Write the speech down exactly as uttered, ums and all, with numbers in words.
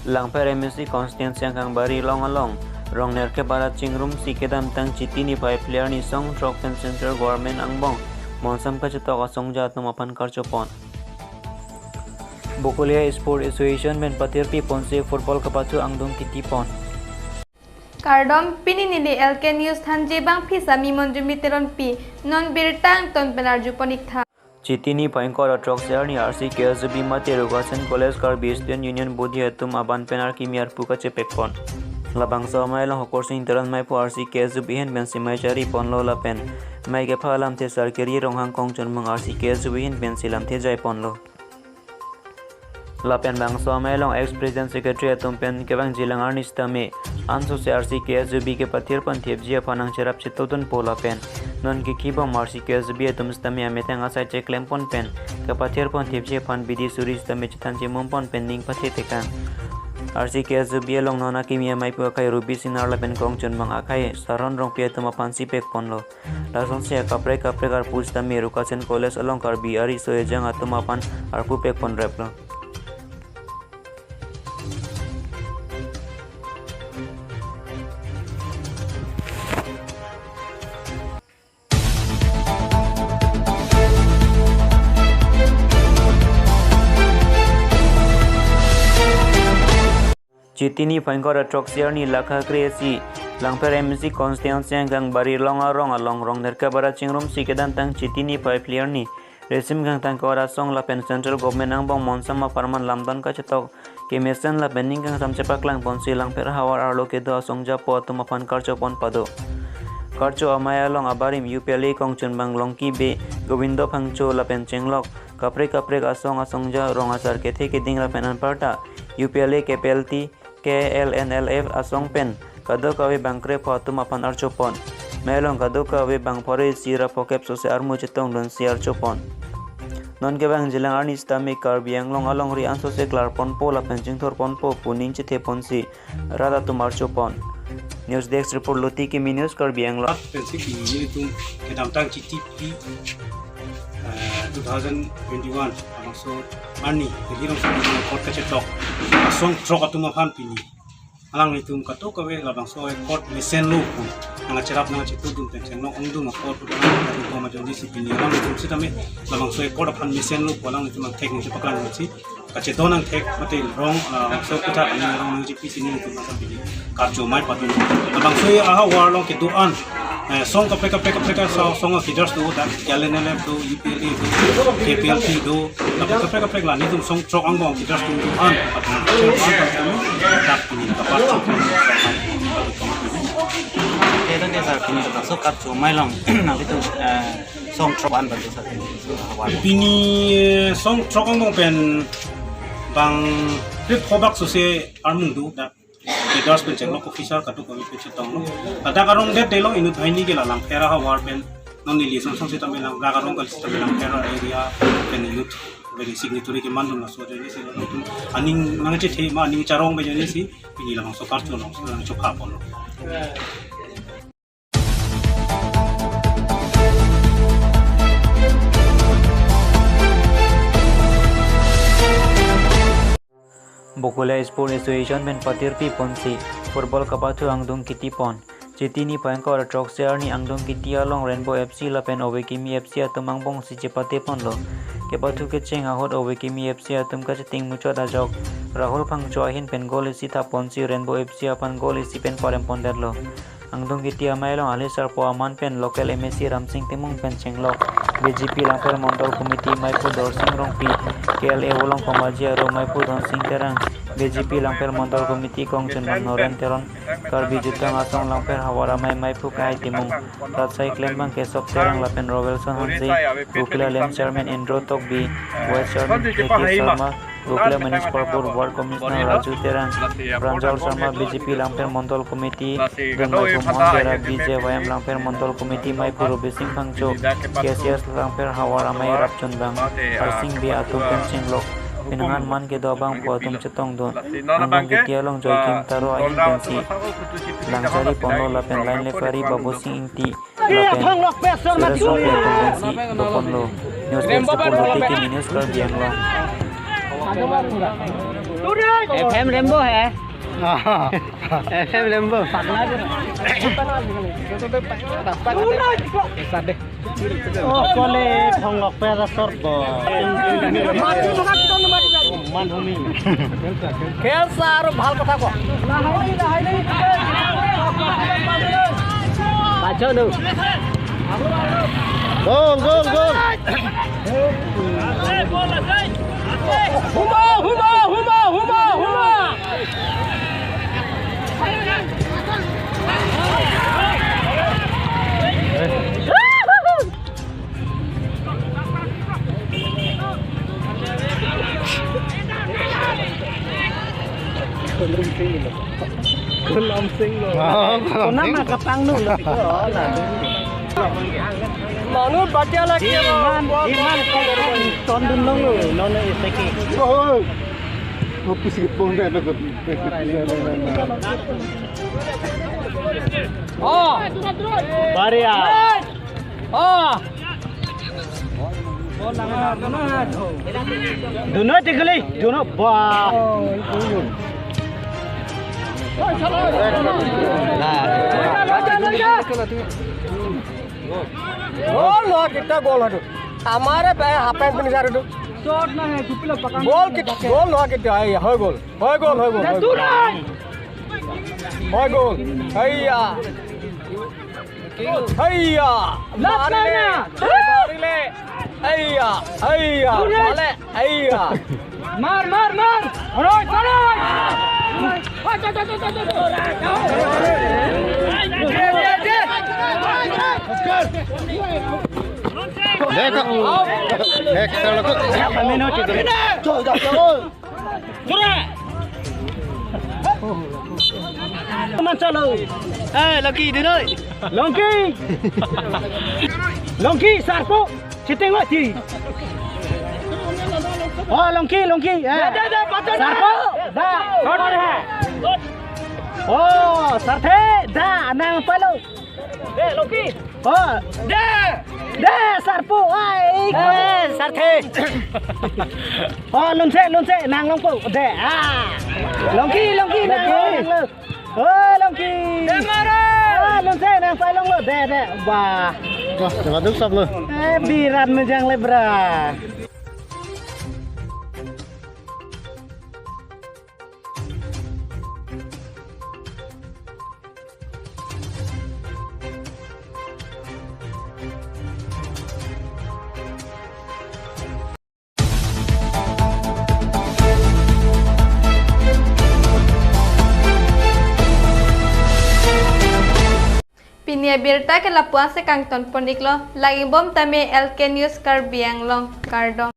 Langpher M A C constituency Anghangbari Long along, rong nerkep arat chingrumsi kedamtang Chiti niphai phli arni song throk pen central government angbong monsam kachetok asongja atum aphan karchopon. Bokolia Sport Association pen pathirpi ponsi football kapathu angdung kitipon. Kardom, pini neli L K News thanji abang phisa mi Monjumi Teronpi, non birta angton pen arjupon iktha. Chiti niphai ingkoi ra throksi arni R C K S U B mate Rukasen College Karbi Student Union body atum aban pen arkimi arpu kachepekpon. Labangso amei along Hokorsing Teron meiphu R C K S U B ahin pensi mei chariponlo lapen mei kepha alamthe Sarkiri Ronghang Kongchunbang R C K S U B ahin pensi lamthe jaiponlo. Lapen bangso amei along ex president secretary atum pen kevangjilang arni sitame ansose R C K S U B kepathirpon thepji aphan nangcherap chetodunpo lapen non kekibom R C K S U B atum sitame amethang asai cheklempon pen kepathirpon thepji aphan bidi suri sitame chethan chemumpon pen ning pathe tekang. R C K S U B along non akimi ameiphu akhai Ruby Sinar lapen Kongchunbang akhai Saron Rongpi atum aphansi pekponlo. Lasonsi akaprek kaprek arpu sitame Rukasen College along Karbi ariso ejang atum aphan arpu pekponreplo. Chiti niphai ingkoi ra throksi arni lakha kre-isi, Langpher M A C constituency Anghangbari Long arong along rong nerkep arat chingrumsi kedamtang Chiti niphai phli arni resim kangtang kora song lapen central government angbong monsam apharman lamdon kachetok kemesen lapen ning kangsam chepaklangponsi Langpher havar arlo kedo asongjapo atum aphan karchopon pado. Karcho amei along abarim U P L A Kongchunbang Longki Bey, Govindo Phangcho lapen chenglok kaprek kaprek asong asongja rong asar kethe keding lapen anparta U P L A K P L T, K L N L F asong pen kadokave bang krepho atum aphan archopon. Mei along kadokave bang pharo-isi ra phokep sose armu chetongdunsi archopon. Non kevangjilang arni sitame Karbi Anglong alongri ansose klarponpo lapen chingthurponpo pu ning chetheponsi rat atum archopon. News Desk Report, Loti Kimi News, Karbi Anglong. Pensi pini nelitum kedamtang Chiti phli, eh, two thousand twenty-one, labangso arni, Delhi rong sini kot kachetok asong throk atum aphan pini alanglitum kadokave labangso kot mesenlo pu nangcherap nangchetudun pen chenglok angdung akot pu nangketudun ajoinesi pini alanglitum sitame labangso kot aphan mesenlo pu alanglitum angthek nangchepaklangsi kachedon angthek mate rong, ah, so kutha kami rong nangchepisi nelitum aphan pini karcho amei padu. Labangso ahavar along kedo-an, eh, song kaprek kaprek kaprek asong, song leaders do, dak K L N L F do, U P L A do, K P L T do, kaprek kaprek kaprek la nelitum song throk angbong leaders do do-an, dak pini kapar. Kedo ke sar pini kapar so karcho amei along nelitum, eh, song throk an padu sar pini. Pini, eh, song throk angbong pen bang phli phobak sose armung do, dak leaders pen chenglok officer kadokave pen chetonglo. Ladak arong detdetlo inut banghini ke la Langpher ahavar pen non neli song song sitame lang dak arong kali sitame Langpher area pen inut very signatory kemandun laso ajoinesi aning nangchethe ma aning charong ajoinesi pini labangso karcho along nangchophaponlo. Bokolia Sport Association pen pathirpi ponsi football kapathu angdung kitipon. Chiti niphai ingkoi ra throksi arni angdung kiti along Rainbow F C lapen Ove Kimi F C atum angbongsi chepateponlo. Kepathu kecheng ahut Ove Kimi F C atum kacheting muchot ajok Rahul Phangcho ahin pen goal isi thapponsi Rainbow F C aphan goal isi pen parempondetlo. Angdung kiti amei along ali sarpo aman pen local M A C Ramsing Timung pen chenglok, B J P Langpher Mondol Committee meiphu Dorsing Rongpi, K L A Volong Pamaji aro meiphu Donsing Terang, B J P Langpher Mondol Committee Kongchunbang Noren Teron, Karbi Jutang Asong Langpher havar amei meiphu K I Timung, rat asai klembang Kesop Terang lapen Rovelson Hanse, Bukla Lem Chairman Indro Tokbi, Vice Chairman K K Sharma, Bukla Municipal Board Ward Commissioner Raju Terang, Pranjal Sharma, B J P Langpher Mondol Committee, Dunmai Kumon Bera, B J Y M Langpher Mondol Committee meiphu Rubi Sing Phangcho, K C S Langpher havar amei rapchunbang Harsing Bey atum pen chenglok, pinangan man kedo abangphu atum chetongdun. Angdung kiti along Joikim Taro ahin pensi lang chariponlo lapen line referee Babu Sing Ingti lapen Suresh Rongpi atum pensi doponlo. News Desk Report, Loti Kimi News, Karbi Anglong. F M Rainbow hai. F M Rainbow. Pakla deh. Oh, kole phonglok pe ra sor bo. Man humi. Khel sa aro bhal kotha ko. Bacho nu. Gol, gol, gol. Huma, huma, huma, huma, huma. Kolom sing lo. Oh, kolom sing. Konat ma kapangno lo. Oh, la. Manu baca lagi. Iman, iman, ton dun long lo. Nono iseki. Oh, oh, pisi pon deh, deh, deh. Oh. Baria. Oh. Duno tikali, duno ba. Gol lo kita gol itu. Amare pe hapen pini sar itu. Gol kita, gol lo kita, iya, hoi gol. Hoi gol, hoi gol, hoi gol. Hoi gol. Iya. Haiya! Lap mari le! Mari le! Haiya! Haiya! Male! Haiya! Mar, mar, mar! Aroi, aroi! Dek, dek, kalau tu. Siapa minum itu? Sura! Manchalo. Eh, Longki, dinoi. Longki. Longki, sarpo. Sitting lo ti. Oh, Longki, Longki. Eh. Da, da, da, patut. Sarpo. Da. Shot hai. Oh, sarthe. Da, nang palo. De, Longki. Oh. De. De, sarpo. Ai. Eh, sarthe. Oh, lunse, lunse, nang longpo. De, ah. Longki, Longki, nang, Longki. Nang lo. Oh, Longki. De, mara. Ah, lunse, nang pai longlo. De, de. Wah. Wah, jaga duk sap lo. Eh, birat mejang le, bra. Pini abirta ke lapu-an si kangton pon-iklo, lang-ibom tame L K News Karbi Anglong, kardom.